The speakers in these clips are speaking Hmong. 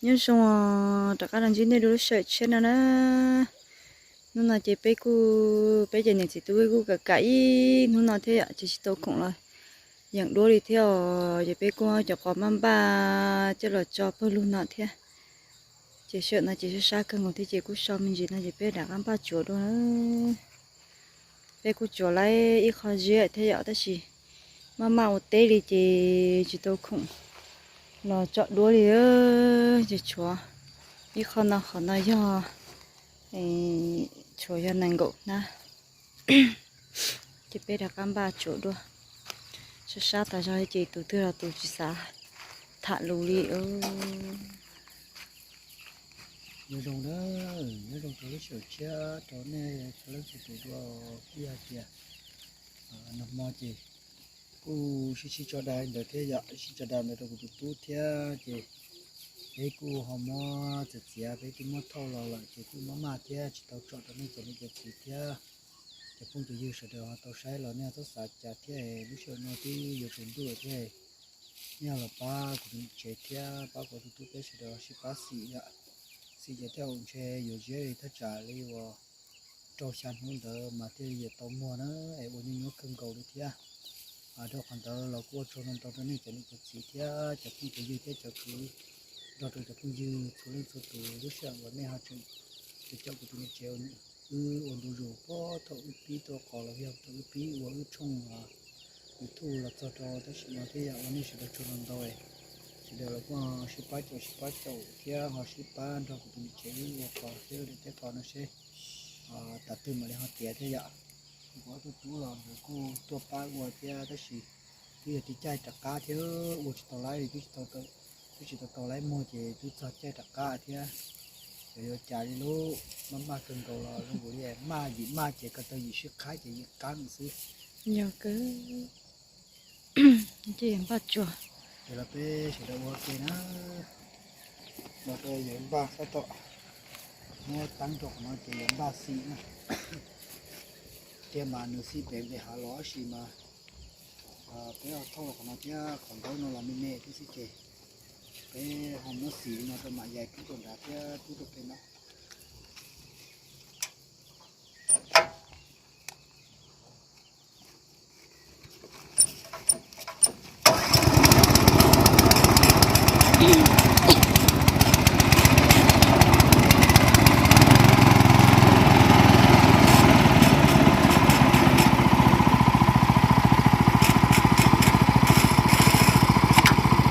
Nyob zoo, rov qab los ntsib nej dua lub sij hawm tshiab no na. Hnub no ces peb kuj, peb cov niam txiv tub kuj kam kam ib hnub no thiab yom, ces tsis tau khoom los yeem duab li thiab os. Ces peb kuj cov qos maj npaj coj los tso pawg lug no thiab. Ces sij hawm no ces sab sab kawg nkaus thiab ces kuj so me ntsis no ces peb rov qab npaj tsuav dua na. Peb kuj tsuav lawm ib qho ziab thiab yom, tab sis maj maj ua teb li ces tsis tau khoom los tso duab li. Ces tshuav ib qho no, qhov no yog, tshuav yog nees nkaum hnab. Ces peb rov qab npaj tsuav dua. Sab sab tas zog ces tus twg los tus tsis xav tham lus li. Nyob zoo na, nyob zoo rau lub sij hawm tshiab rau nej txhua leej txhua tus dua. Kuj yog hais tias nag hmo ces kuj sib sib tso dag ntawd thiab yom, sib tso dag ntawd rau kuv tus tub thiab ces peb kuj ho muab txiav txiav, peb twb muab thauj los lawm ces kuj maj maj thiab tsis tau tsom rau nej cov niam cov txiv thiab cov phooj cov ywg sawv daws ho tau saib los nej ho txhob xav cas thiab. Lub sij hawm no twb yuav tsaus ntuj lawm thiab, nej ho los pab kuv tus niam tsev thiab pab kuv tus tub peb sawv daws sib pab xim yom. Xim ces tej zaum ntshe yuav ziab li thaj tsam li uas rau xya hnub ntawd mas thiaj li yuav tau muag na, es ua nyuaj nyuaj kawg nkaus li thiab. Rau qhov ntawd los kuj ua tsaug ntau ntau rau nej cov niam cov txiv thiab cov phooj cov ywg thiab cov kwv, nrog rau cov phooj ywg txhua leej txhua tus lub sij hawm uas nej ho tseem caum kuv tus niam tsev wb ua ntu zus puag thaum wb pib tuaj qos los yog thaum wb pib ua wb tshooj YouTube los txog rau tam sim no thiab yom. Ua nej sawv daws tsaug ntau ntau, sawv daws los kuj sib pab caum sib pab caum thiab ho sib pab nrog kuv tus niam tsev wb ua qos thiab ua daim teb qos no seb tav twg mam li ho tiav thiab yom. Kuv ob tug tub los nkawd kuj tuaj pab ua thiab tab sis twb yog tiv caij rov qab thiab ua tsis tau laib li, twb tsis tau, twb tsis tau tau laib muag ces twb txog caij rov qab thiab. Ces yuav cas li lub maj maj kawg nkaus los zoo nkaus li maj yim maj ces ko taw yim sib qhaib ces yim qab xwb. Yog kawg. Ces npaj tsuag. Ces los peb sawv daws ua ke na. Los rau yawg npaj tab tom muab teeb rau qhov no ces yawg npaj xim na. Tiag mas nws xim pem pem hav los tab sis mas peb ho thauj los qhov no thiab qhov ntaub no los me me thiab xwb ces peb ho muab xim no rau mam yais kub rau nrad thiab kub rau pem no.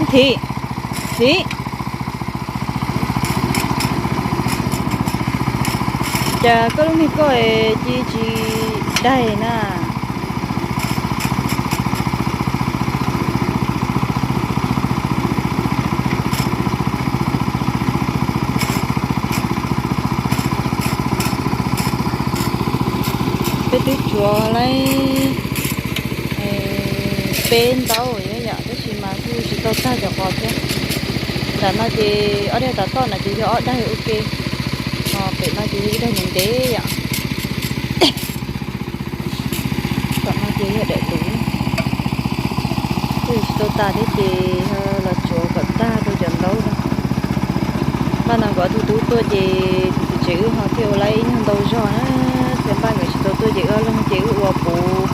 Thim, thim. Cas koj lub niag koj cia tsis daig na. Peb twb tsuav lawm peb ntaub yom, tab sis mas kuj tsis tau tag cov qos thiab. Nram no ces ob daim tav toj no ces yog ob daim ua ke, ho pem no ces yog ib daim ntev ntev yom. Tom no ces yog daim luv, twb tsis tau tas thiab ces los tsuav kom tag rau cov ntaub no. Npaj no nkawd ob tug tub tuaj ces tus txiv tsev wb ho thiaj ua lawm ib nyuag ntau zog na. Thiab npaj nkawd tsis tau tuaj ces wb ob leeg ces wb ua puv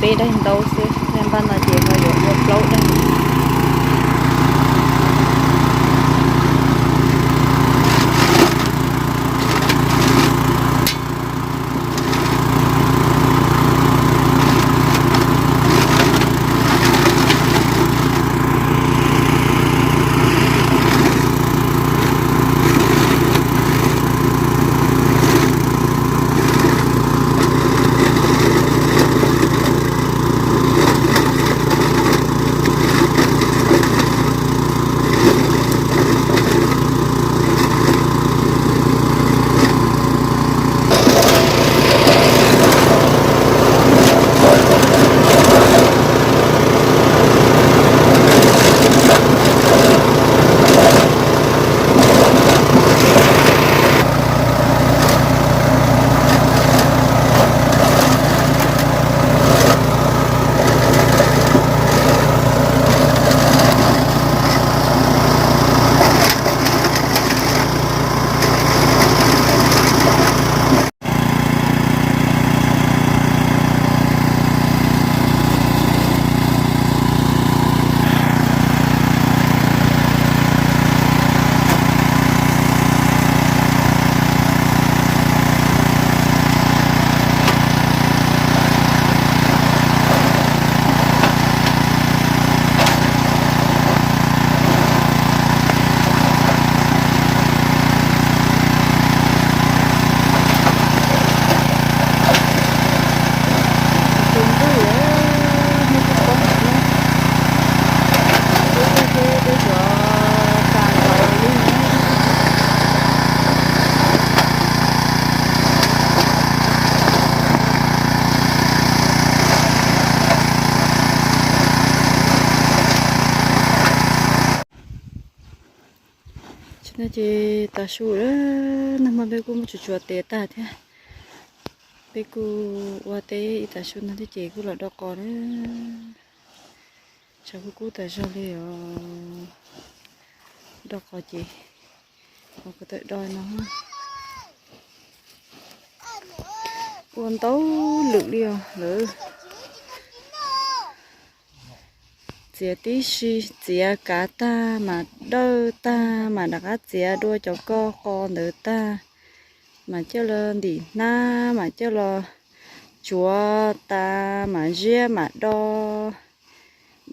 peb daim ntaub xwb, thiab npaj no ces ho yuav ua plaub daim. No ces tav su lawm, nag hmo peb kuj muab tsuav tsuav tes tag thiab. Peb kuj ua teb ib tav su no thiab ces kuj los do qos na. Tshav kub kub tas zog li os. Do qos ces ua ko taw do no. Ua ntau lwm li os lawm. Txiav tib si, txiav kav tag mas dawj tag mas rov qab txiav dua cov ko qos ntawd tag, mas coj los ntim hnab, mas coj los tsuav tas, mas ziab, mas do.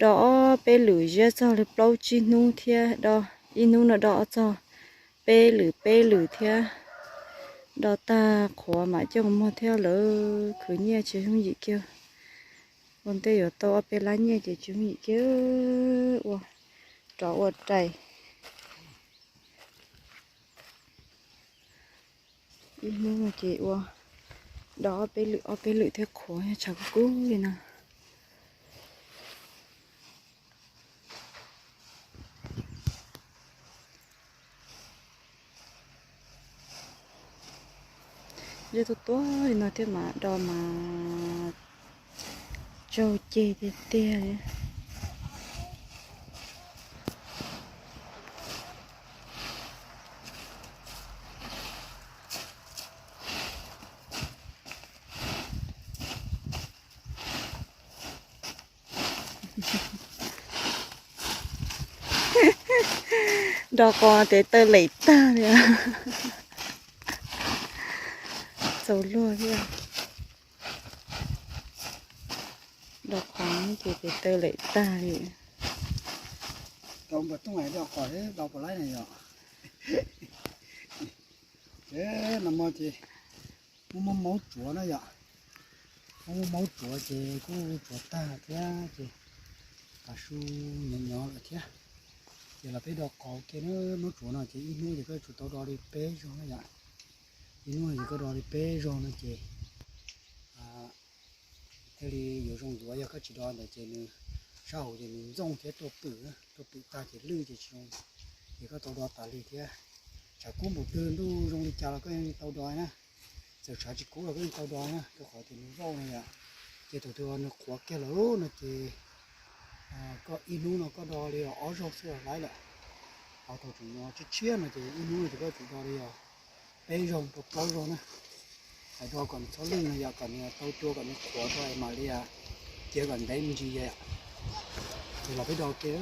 Do ob peb lwm ziab txog li plaub tsib hnub thiab, do ib hnub no do ob txog peb lwm peb lwm thiab. Do tag qhuav mam coj mus muag thiab lawv khwv nyiaj tsis yooj yim kiag. Ua ntej yuav tau ob peb lab nyiaj ces tsis yooj yim kiag, ua rov ua rais. Ib hnub no ces ua do ob peb lwm ob peb lwm thiab qhuav tshav kub kub li no. Zeb tuaj tuaj li no thiab mas do mas tsaug ceg tiag tiag li. Do qos tes taw lem tag li. Txaus luag thiab. Do qos ces tes taw lem tag li. Tau npawg Tooj do qos do puas laib na yom. Ces nag hmo ces muaj muaj maub tsuav na yom. Muaj muaj maub tsuav ces kuj tsuav tag thiab ces tav su nyob nyob lawm thiab. Ces los peb do qos ua ke na, maub tsuav no ces ib hnub ces koj tsuas tau do li peb zaug na yom. Ib hnub ces koj do li peb zaug no ces thiaj li yuav zoo ntxuav, yog koj tsis do ntawd ces nws sab hauv ces nws ntxooj thiab tuaj pwm, tuaj pwm tag ces lwj ces tsis zoo. Ces koj tau do tas li thiab. Tshav kub npaum twg ntuj zoo li cas los koj yeej tau do na. Txawm tshav tsis kub los koj yeej tau do na, rau qhov tias nws vauj no yom. Ces thaum twg nws qhuav kiag lawm no ces koj ib hnub no koj do li ob zaug xwb los laib lawm. Ho thaum tseem tshiab tshiab no ces ib hnub no ces koj tsum do li peb zaug rau plaub zaug na. Hais do kom nws txhob lwj no yom, kom nws tau cua kom nws qhuav rau es mam li cia kom ntev me ntsis yom. Ces los peb do ke.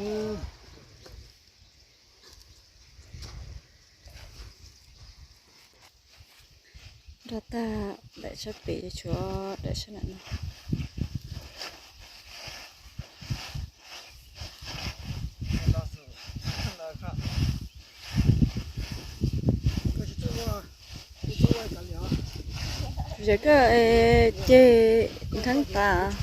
Do tag daim sab pem, tshuav daim sab nam no. Zem koj ceg ntheeb tas.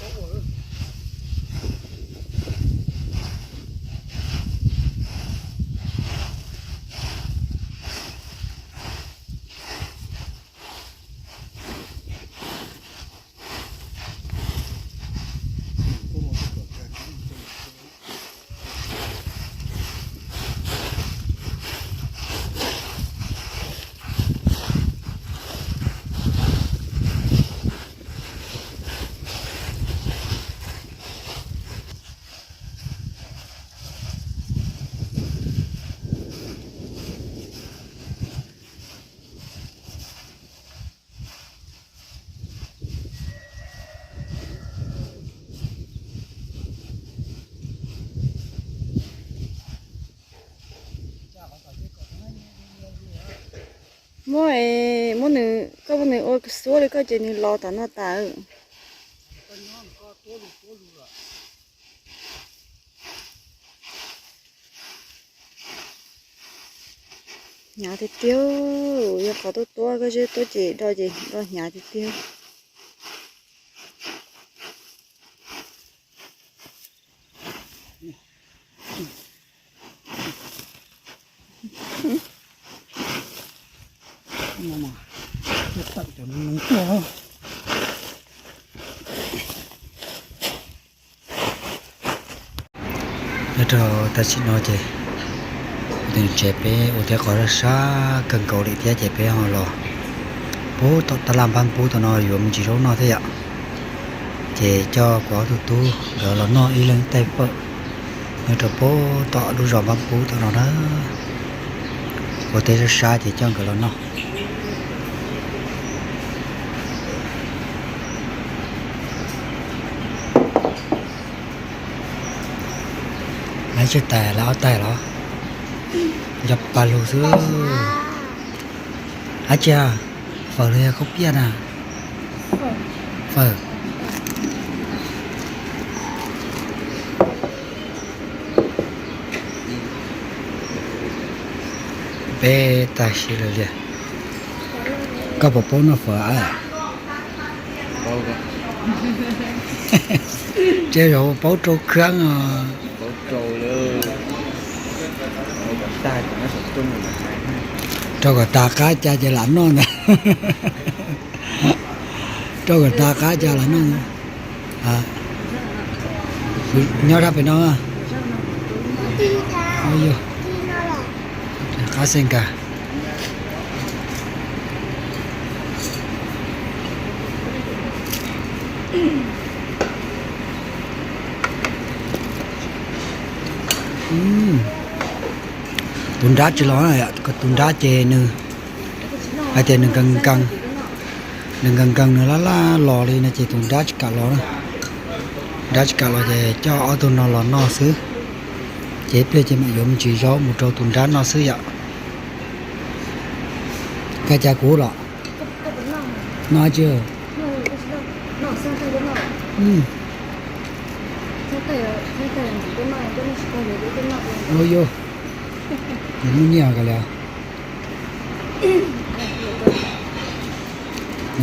Muab, muab nws, koj muab nws ua xuab li koj ces nws los tom no tas. Hnyav tiag tiag, yog qhov tuaj tuab koj zeb tuab ces do ces do hnyav tiag tiag. Nyob rau tam sim no ces kuv Tsev peb ua teb qhov sab sab kawg nkaus li thiab ces peb ho los pub tom taj laj npab npub tom no yuav me ntsis zaub noj thiab yom. Ces coj kuv ob tug tub nkawd los noj ib leeg ib tais fawm nyob rau pem tom lub zos npab npub tom no na. Ua teb sab sab ces coj nkawd los noj. Lawv tseg tais lawv ob tais los? Yog pa lug xwb. Ab tsi, fawm los yog khaub piaj na? Fawm. Peb tag si lawm li. Koj puas paub noj fawm? Tsev zaum paub rau kheeb os. Rau kom tas qab cas ces lam noj ntag. Rau kom tas qab cas lam noj. Nyob sab pem no. Qab xeeb kas. Tus nrab tsis los, tus nrab ces nws hais tias nws nkees nkees, nws nkees nkees nws laj laj los li no ces tus nrab tsis kam los na. Nrab tsis kam los ces coj ob tug no los noj xwb. Ces ib pliag ces mam yuav me ntsis zaub mus rau tus nrab noj xwb yom. Koj cas kuv los? Noj tsi? Ua yog, kuv muaj nyiaj kawg li.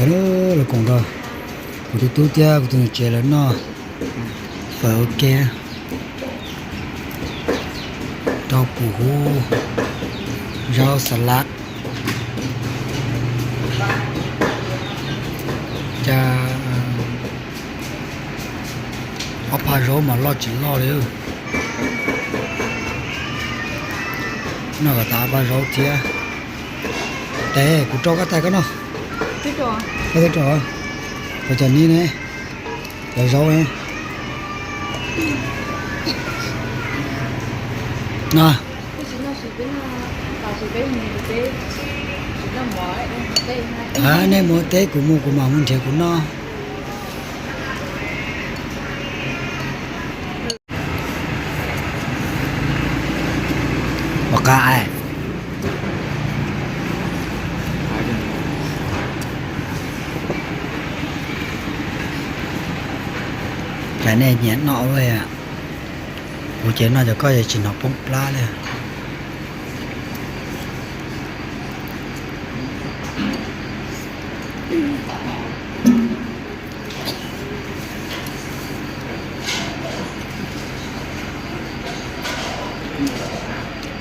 Los koom rau kuv tus tub thiab kuv tus niam tsev lawv noj fawm ua ke. Rau pum huv, zaub xas lav, cas ob phav zaub mas loj tsis loj li. Noj kom tas ob phav zaub thiab. Tes kuv rau koj tais koj noj. Koj twb rau, koj cov nib ne, cov zaub ne. No, nej mus teb kuv mus kuv mam mus nrhiav kuv noj. Ua qab, cas nej nyiam noj ua luaj, kuv ces noj cov koj ces tsis hnov poob plab li.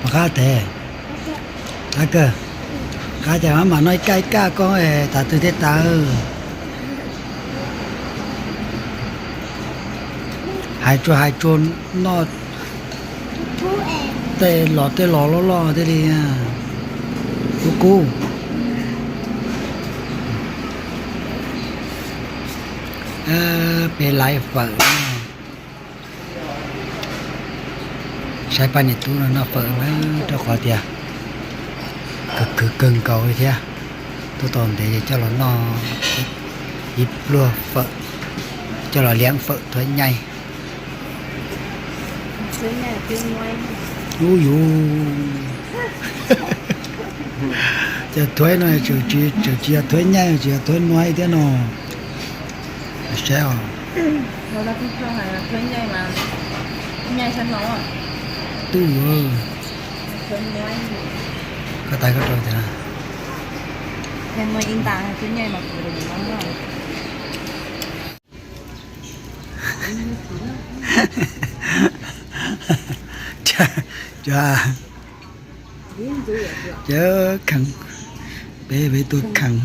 Ua qab tes, qab kawg, qab cas mam noj ib kaj ib kaj koj tas twg thiaj tas. Hais tsuag hais tsuag noj tej los tej los loj loj thiaj li kub kub. Peb laiv fawm, saib pab niam tub no noj fawm na, rau qhov tias khwv khwv kawg nkaus li thiab. Tuaj tau ntev coj los noj ib pluag fawm, coj los liab fawm thuab nyaij. Ub yus, cov thuab no tseem tsis yog thuab nyaij, tsis yog thuab nuaib thiab no. Saib os. Tub, koj tais koj rau tias cov, cov kheej, peb peb tuaj kheej,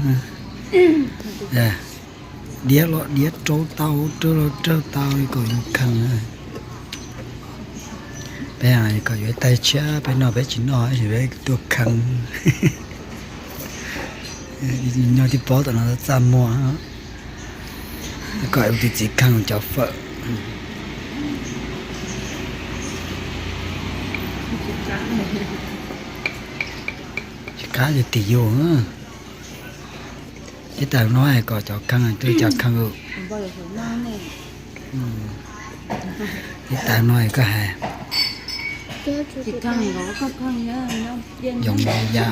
diav los diav rau tau, rawg los rawg tau kom yus kheej. Peb kom yuav ib tais tshiab peb noj peb tsis noj es peb tuaj khee. Nyob tib pob tom no txaj muag, kom tus txiv khee cov fawm. Tsis qab ces tim yus. Ib tais no kom cov khee twb cov khee. Ib tais no koj hais yoov ya.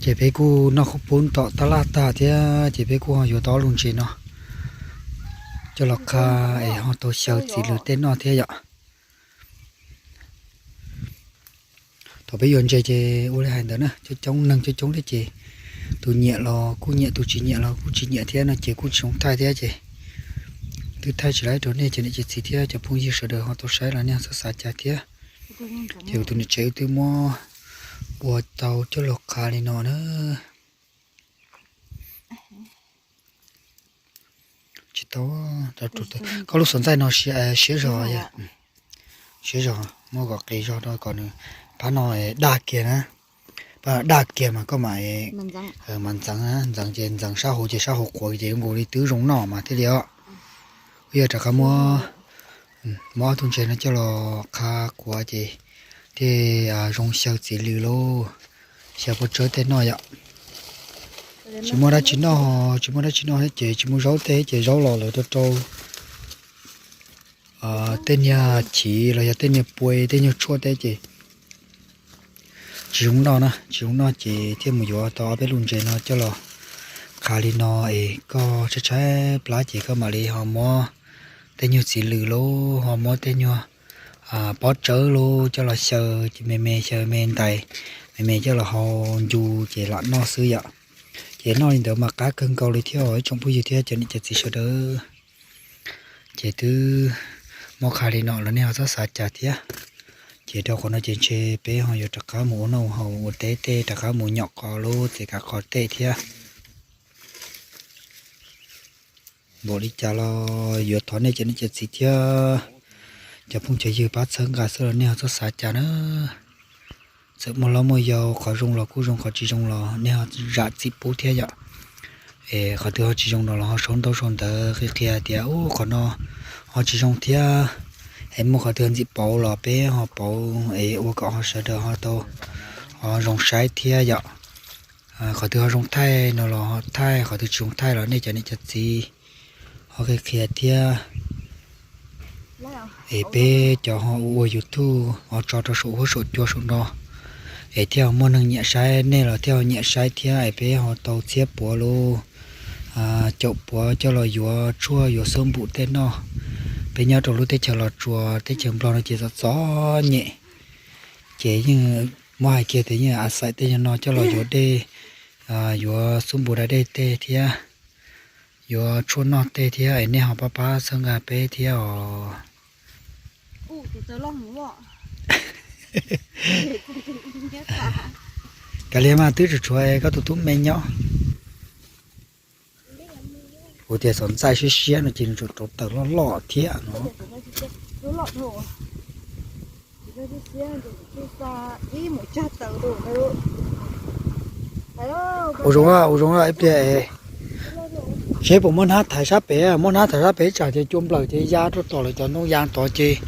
Ces peb kuj noj qhob pub tom tab laj tag thiab ces peb kuj ho yuav tau ob lub ntses no coj los qha es ho tau xyaw txiv lws tej noj thiab yom. Thaum peb yuav ntses ces ua li hais ntawd na, coob coob neeg coob coob thiab ces tus nyiam los kuj nyiam, tus tsis nyiam los kuj tsis nyiam thiab no ces kuj tsis zoo thaij thiab ces twb thaij tsis laib rau nej cov niam cov txiv thiab cov phooj ywg sawv daws ho tau saib los nej ho txhob xav cas thiab. Ces kuv tus niam tsev twb muab ua tau coj los qha li no na. Tsis tau, koj lub xov ntxaij no siab zog, siab zog, muab kom qis zog rau kom nws, phab no daj kiag na, phab no daj kiag mas koj mam, mam ntxeev, ntxeev ces ntxeev sab hauv ces sab hauv qhuav ces zoo nkaus li twb zoo noj mas thiaj li os. Wb yuav rov qab muab, muab ob tug ntses no coj los qha qhuav ces thiaj zoo xyaw txiv lws lauj, xyaw pob tsawb tej noj yom. Tsis muaj dab tsi noj, tsis muaj dab tsi noj thiab ces tsis muaj zaub tej ces zaub los lawv rau rau tej niag chiv los yog tej niag pua tej nyuag tshuaj tej ces tsis zoo noj na, tsis zoo noj ces thiaj mus yuav tau ob peb lub ntses no coj los qha li no es koj tshaib tshaib plab ces koj mam li ho muab tej nyuag txiv lws lauj, ho muab tej nyuag pob tsawb lauj coj los xyaw me me, xyaw me ntais me me coj los hau ncu ces lam noj xwb yom. Ces noj li ntawd mas qab kawg nkaus li thiab ib tsoom phooj ywg thiab cov niam cov txiv sawv daws. Ces twb muab qha li no los nej ho txhob xav cas thiab. Ces rau qhov no ces ntshe peb ho yuav rov qab mus ua noj ua haus ua teb tej, rov qab mus nyom qos lub txiv kav qos tej thiab. Npaum li cas los yuav thov nej cov niam cov txiv thiab cov phooj cov ywg pab txhawb nqa xwb los nej ho txhob xav cas na. Txawm muaj hlob muaj yau, qhov zoo los kuj zoo, qhov tsis zoo los nej ho zam txim pub thiab yom. Es qhov twg ho tsis zoo no los ho sau ntaub sau ntawv qhia qhia tias ub qhov no ho tsis zoo thiab. Es muaj qhov twg ntxim pauv los peb ho pauv es ua kom ho sawv daws ho tau ho zoo saib thiab yom. Qhov twg ho zoo thaij no los ho thaij, qhov twg tsis zoo thaij los nej cov niam cov txiv ho qhia qhia thiab. Es peb cov ho ua ua YouTube ho tso rau saum huab saum cua saum no, es thiaj ho muaj neeg nyiam saib, nej los thiaj ho nyiam saib thiab es peb ho tau txhiab puav lauj, caum puav coj los yuav tshuaj yuav xab npum tej noj. Peb nyob rau lub teb chaws Los Tsuas teb chaws Nplog no ces txom txom nyem, ces yeej muab hais kiag tias yeej a xaim tej nyuag no coj los yuav dej, yuav xab npum da dej tej thiab, yuav tshuaj noj tej thiab es nej ho pab pab txhawb nqa peb thiab os. Kav liam mas twb tsuas tshuav koj tus tub me nyob. Kuv tias xov ntxaij siab siab no ces nws tsuas rauv taws loj loj thiab no. Ua zoo, ua zoo ib pliag, seb puas muab hnab thaiv sab pem, muab hnab thaiv sab pem tsam ces cua nplawm ces ya rau tom lawv cov ntoo ya tod ces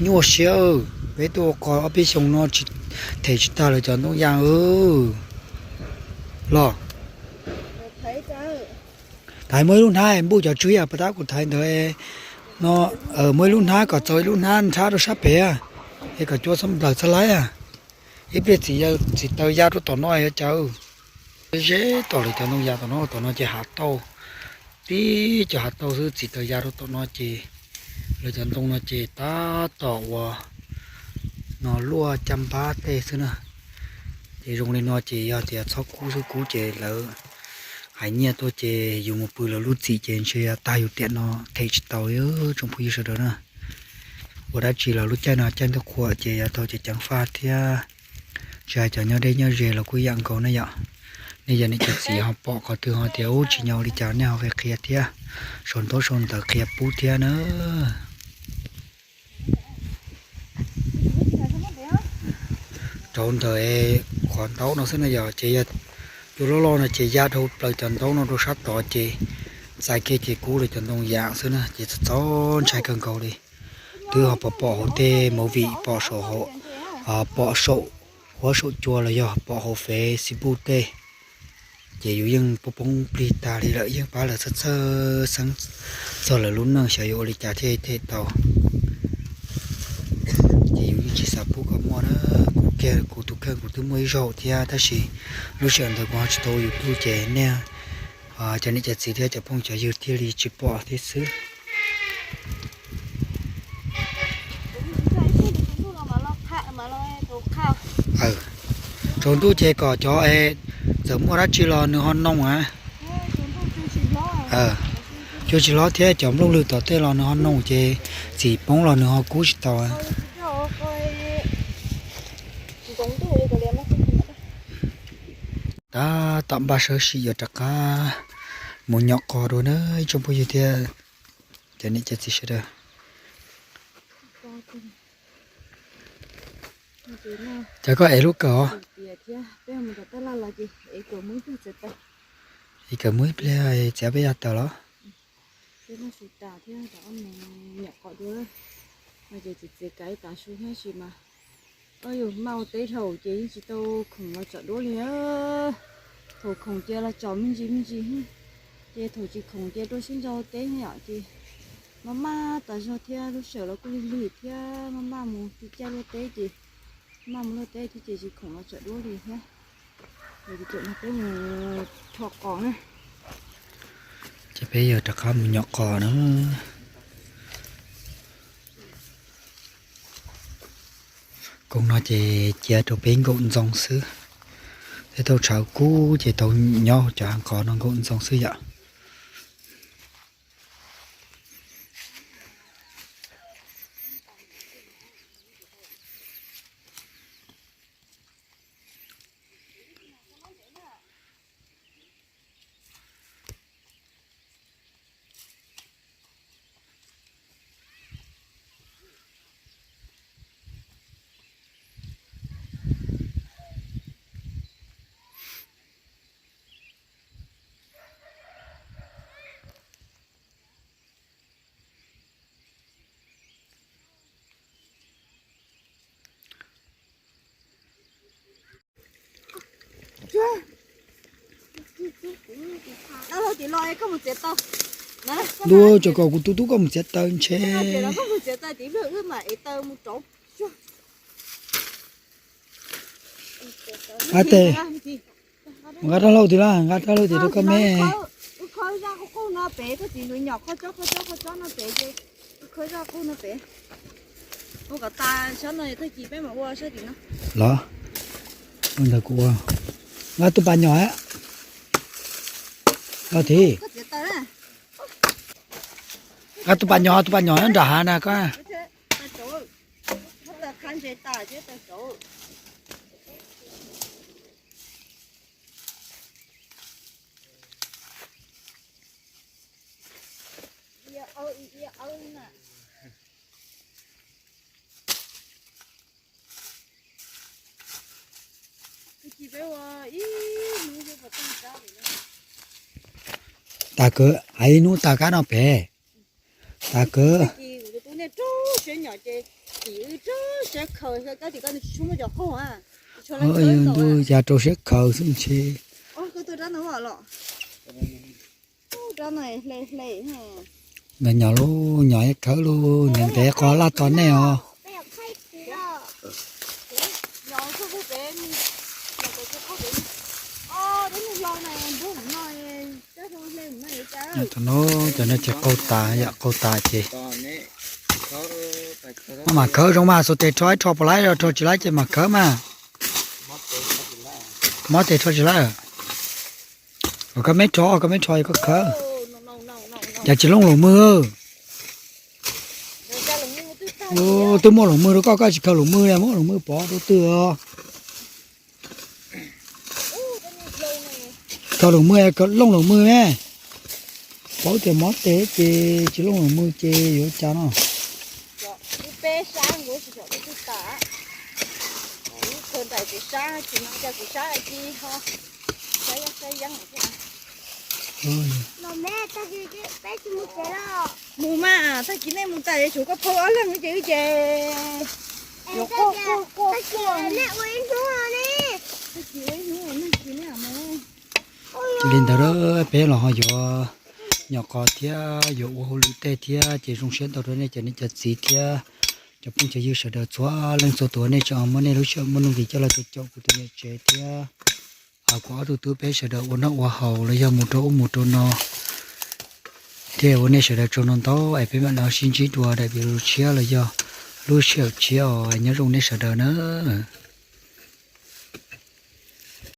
nyuaj siab. Peb tuaj ua qos ob peb xyoos no them tsis tag lawv cov ntoo ya los. Thaiv muaj ib lub hnab npuj cov tswb yam pas tab kuv thaiv ntawd no, muaj ib lub hnab kom txaus ib lub hnab nrhab rau sab pem, es kom cua txhob nplawm txhob laib. Ib pliag txiv taws ya rau tom no yuav cas. Ze tom lawv cov ntoo ya tom no, tom no ces hav tauj, tib cov hav tauj xwb, txiv taws ya rau tom no ces lawv cov ntoo no ces tab tom uas no luaj caj npab tej xwb na. Ces zoo li no ces yog tias txhob kub xwb, kub ces lawv hais nyiaj tuaj ces yus mus pw lawv lub txim ces ntshe tag yus tiam no them tsis tau tsoom phooj ywg sawv daws na. Ua dab tsi los lub caij no caij ntuj qhua ces yav tau ceev ceev faj thiab. Tsis hais cov nyob deb nyob ze los kuj ib yam nkaus na yom. Nej yog nej cov txiv ho pom qhov twg ho tias ub tsis nyob ua li cas nej ho qhia qhia thiab, sau ntaub sau ntawv qhia pub thiab na. Rau ntawm qhov ntaub no xwb na yom, ces yog cua loj loj no ces ya dhau plaws cov ntaub no rau sab tod ces txais kiag ces kub lawm cov ntoo yam xwb na ces txaus ntshai kawg nkaus li. Twb ho pom pom hauv tej movie, pom saum, pom saum huab saum cua los yog pom hauv Facebook tej, ces yus yeej poob poob plig tag li lawm, yeej pab lawv txhawj txhawj xeeb txog lawv lub neej xyov yuav ua li cas thiaj them tau. Ces yus yeej tsis xav pub kom muaj na. Kuv kiag kuv tus kheej kuv twb muaj ib zaug thiab tab sis lub sij hawm ntawd kuv ho tsis tau ua YouTube ces nej, cov niam cov txiv thiab cov phooj cov ywg thiaj li tsis pom thiab xwb. Tsaus ntuj ces kom cov, txawm muaj dab tsi los nws ho noog a. Cua tsis hlob thiab cov nplooj lwg tom tej los nws ho noog ces txim poob los nws ho kub tsis tau. Tab tom npaj sawv sim yuav rov qab mus nyom qos dua na ib tsoom phooj ywg thiab cov niam cov txiv sawv daws. Cov koj ev lub kawm os. Ev kawm muab ib pliag txiav peb yaj tawm los. Nyom qos dua no ces txiav txiav kav ib tav su thiab sis mas, o yus maj ua teb dhau ces yeej tsis tau khoom los tsom duab li. Thaum khoom ces los tsom me ntsis me ntsis, ces thaum tsis khoom ces rau siab ntso ua teb yom ces maj maj tas zog thiab lub sij hawm los kuj lig lig thiab maj maj mus tiv caij luaj teb ces maj mus luaj teb thiab ces tsis khoom los tsom duab li thiab. Ces peb mus rho qos na. Ces peb yog rov qab mus nyom qos na. Koog no ces cia rau peb nkaum ntxoo xwb. Peb tau tshawv kub ces tau nyob cov hav qos no nkaum ntxoo xwb yom. Ntuj, tso kom kuv tus tub koj mus txiav taws ntshe. Nqa rab hlau tim, nqa rab hlau tim rau koj me. Los, ntawd kuv ua. Nqa tus pas nyom, los tim. Nqa tus pas nyom, tus pas nyom nyob nram hav na koj. Tas kawg, hais ib hnub tas kab no pem. Tas kawg. Ntuj, ya rau siab khaws xwb ntshe. Nyob nyob lub, nyob ib khawb lub, ntev ntev qos laj tos nej os. Tam no cov no ces qaug tas yom, qaug tas ces maj mam khawb zoo mas, xuas tes rho ib rho puas laib, rho tsis laib ces mam khawb mas. Mob tes rho tsis laib. Kom koj me rho, koj me rho koj khawb. Cas tsis looj lus mwg. Twb muaj lus mwg rau koj, koj tsis khaws lus mwg, muab lus mwg pov rau twg os. Koj los muag, koj looj los muag me. Paub tias mob tes ces tsis looj los muag ces yuav cas no. Lub peb sab nkuav tsis tsom lub twg tas. Lub khaws nraim kuv sab tsis no cas kuv sab ci ho. Sab yeeb sab yeeb thiab. Mus mas tag kis nej mus tas yuav tsum koj phau ob leeg ces wb ces yuav quaj quaj quaj quaj. Tag kis ua ib hnub ne. Tag kis ua ib hnub neeg kis nej mus. Li ntawd peb los ho yuav nyom qos thiab yuav ua hauj lwm tej thiab ces zoo siab ntau rau nej cov niam cov txiv thiab cov phooj cov ywg sawv daws txhua leej txhua tus nej tseem muab nej lub sij hawm muaj nuj nqis coj los caum kuv tus niam tsev thiab kuv ob tug tub peb sawv daws ua noj ua haus los yog mus rau ub mus rau no. Thiab ua nej sawv daws tsaug ntau ntau es peb mam li sib ntsib dua daim video tshiab los yog lub sij hawm tshiab os, nyob zoo nej sawv daws na.